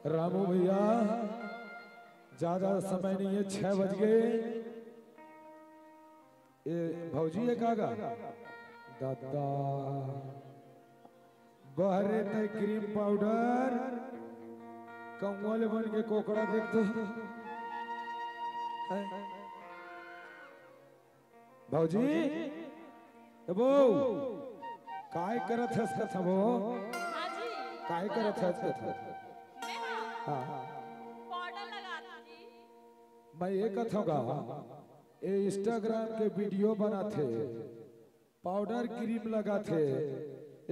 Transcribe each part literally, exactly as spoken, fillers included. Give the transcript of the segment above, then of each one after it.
रामू भैया, ज्यादा समय नहीं है, छह बज गए। ए भौजी, ये का गा? दादा, बहरे तय क्रीम पाउडर, कौआ ले बन के कोकड़ा देख तो। भौजी, ए बो, काय करत हस कथा बो? हाँ जी। काय करत हस कथा? मैं हाँ, हाँ। पाउडर लगात हूँ जी। मैं ये कथा गा, ए Instagram के वीडियो बनाथे, पाउडर क्रीम लगाथे,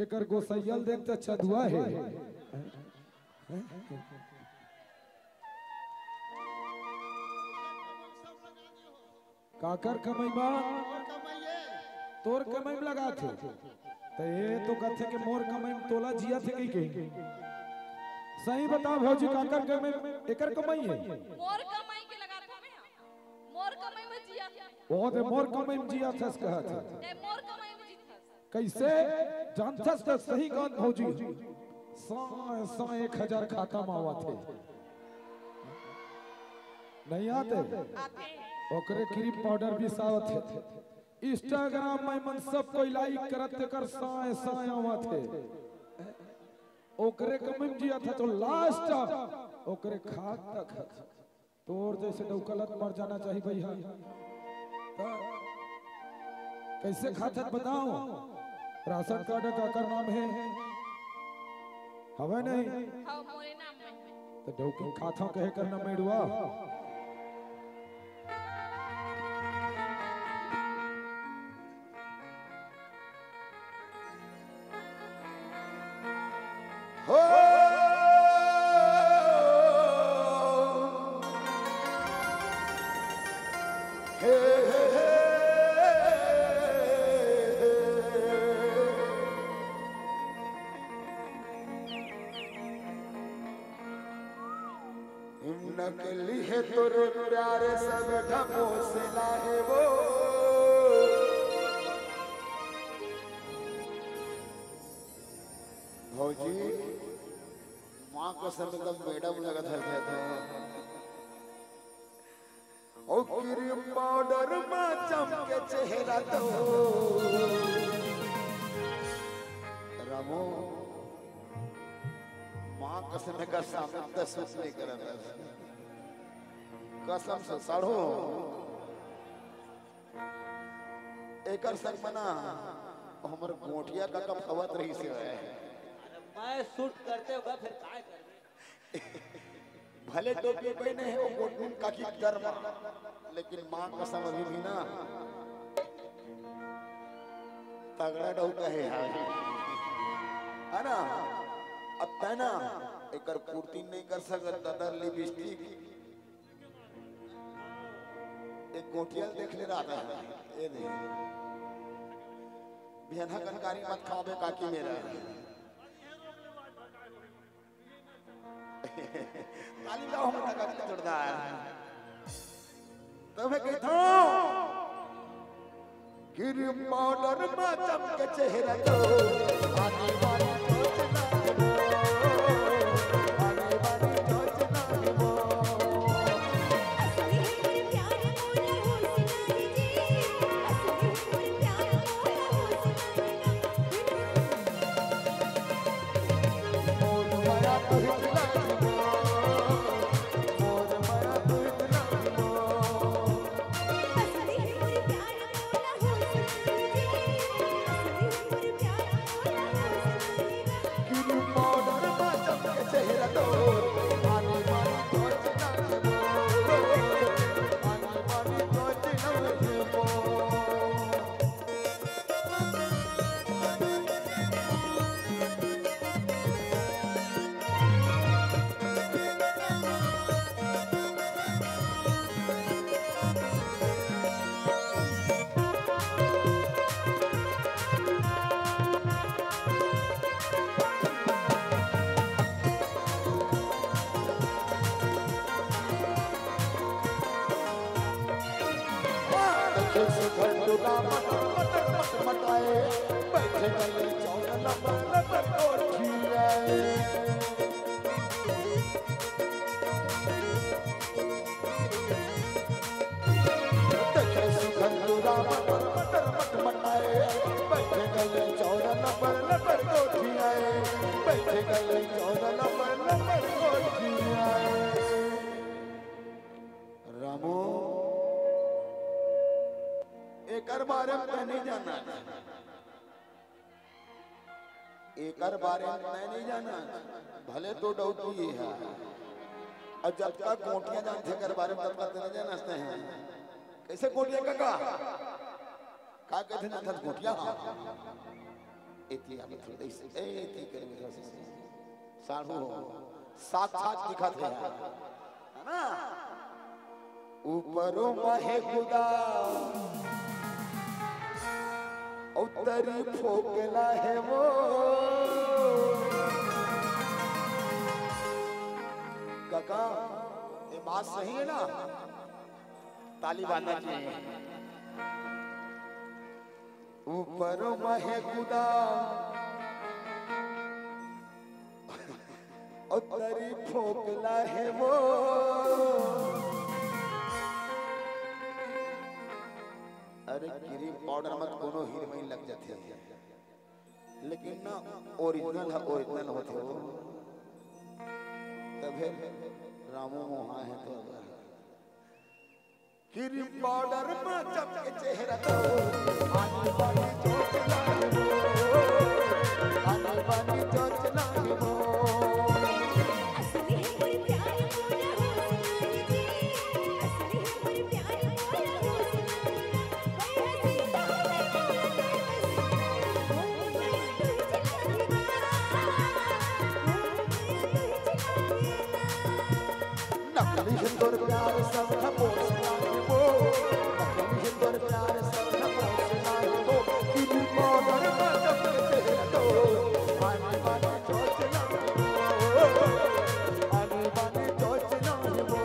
एकर गोसैया ल देख त चदुआ हे। काकर कमई मा? तोर कमई म लगाथे। त ये तो कथे के मोर कमई म तोला जियाथे कहिके। सही बता भौजी, काकर कमई म एकर कमई हे? मोर कमई के लगात हवे हम। मोर कमई म जियाथे। ओ दे मोर कमई म जियाथस कहत हे। ते मोर कमई म जीथस। कइसे? जानथस त सही गान भौजी। साँय साँय एक हजार खाता म आवत हे। नहीं आते? आथे। ओकरे क्रीम पाउडर बिसावत हे। Instagram म मन सब कोई like करत, तेकर साँय साँय आवत हे। ओकरे कमई म जियाथे तो last ओकरे खात तक। तोर जइसे डौका ल त मर जाना चाही भैया। त कइसे खाथस बताव? राशन कार्ड काकर नाम हे? हवय नहीं? हाँ, मोरे नाम हे। त डौकी खाथंव कहे कर ना मेड़ुआ। हो। हे, हे, हे, हे। नकली हे तोर प्यार सब ढकोसला हे वो। भौजी, माँ कसम एकदम मैडम लगत हे तो। ओ क्रीम पाउडर मा चमके चेहरा तो। रामू, माँ कसम का सामने त सूट नहीं करत हे। कसम से साढ़ू। एकर संग म ना हमर गोठिया का कब खवत रहिस हे। अरे मैं सूट करते हुए फिर काय करबे? भले टोपी पहिने हे वो गोठिन काकी डर मा, लेकिन माँ कसम अभी भी ना तगड़ा डौका हे यार, है ना? अब तै ना एकर पूर्ति नहीं कर सकत, दादा लिपस्टिक एक गोठिया ल देख ले रहा था। ये दे। बिहनहा कन गारी मत खाबे काकी मेरा। ताली बजाओ हम काकी जोरदार। तो मैं कहता हूँ, क्रीम पाउडर मा चमके चेहरा तो, आने वाली सोच ना गिनो, आने वाली सोच ना गिनो। बैठे गली चौदह नंबर, नंबर कोठिया। रामू, एकर बारे में तैं नहीं जानस, एकर बारे में तैं नहीं जानस, भले तो डौकी हे। अउ जतका गोठिया जानथे एकर बारे में, ततका तैं नहीं जानस तैं। कइसे गोठिया कका? का कहिथे जानथस गोठिया? एती आके थोड़ी देर से, ए, एती करे में थोड़ा सा साढ़ू हो, साक्षात दिखत हे, है ना? ऊपर म हे खुदा, अउ तरी फोकला हे वो। कका, ये बात सही है ना? ताली बाजना चाहिए। ऊपर म हे खुदा, अउ तरी फोकला हे वो। अरे, क्रीम पाउडर म त कोनो हीरोइन लग जाथे, लेकिन ना, ओरिजिनल ह, ओरिजिनल होथे वो। तभे रामू मोहा हे तो। क्रीम पाउडर म चमके चेहरा तो, आनी बानी चोच लागे वो, आनी बानी चोच लागे वो। असली है कोई प्यार मोरा हो सुनाई जी, असली है कोई प्यार मोरा हो सुनाई ना, कोई हंसी तो हमें बोला दे बस, हो गया तुझ लागे ना, हो गया तुझ लागे ना। नकली है तोर प्यार सब खमोश लागे वो, नकली है तोर प्यार सब खमोश लागे वो। क्रीम पाउडर म चमके चेहरा तो, आनी बानी चोच लागे वो, आनी बानी चोच लागे वो।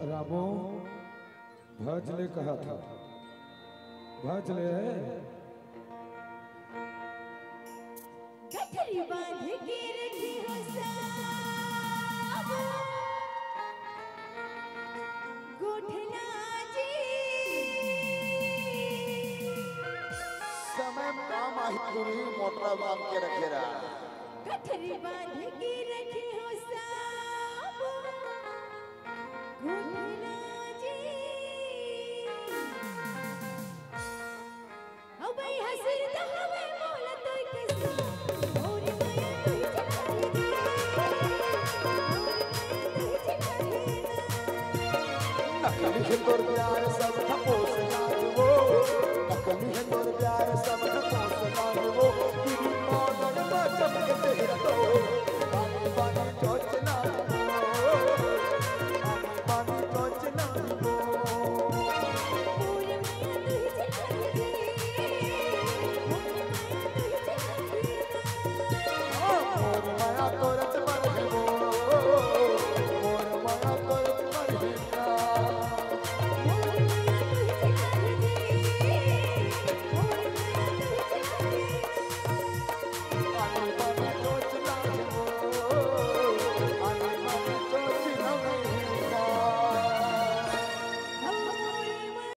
रामू, भज ले कहा था, भज ले। गठरी बांध के रखे हो सब गोठला जी। समय म काम आही, टूरी मोटरा बांध के रखे रहा। गठरी बांध के रखे हो सब गोठला जी। अबे हसीन तो हवे मोला तोर के साथ, मोरी माया तू ही चला ले जा, मोरी माया तू ही चला ले जा। नकली है तोर प्यार सब खमोश लागे वो, नकली है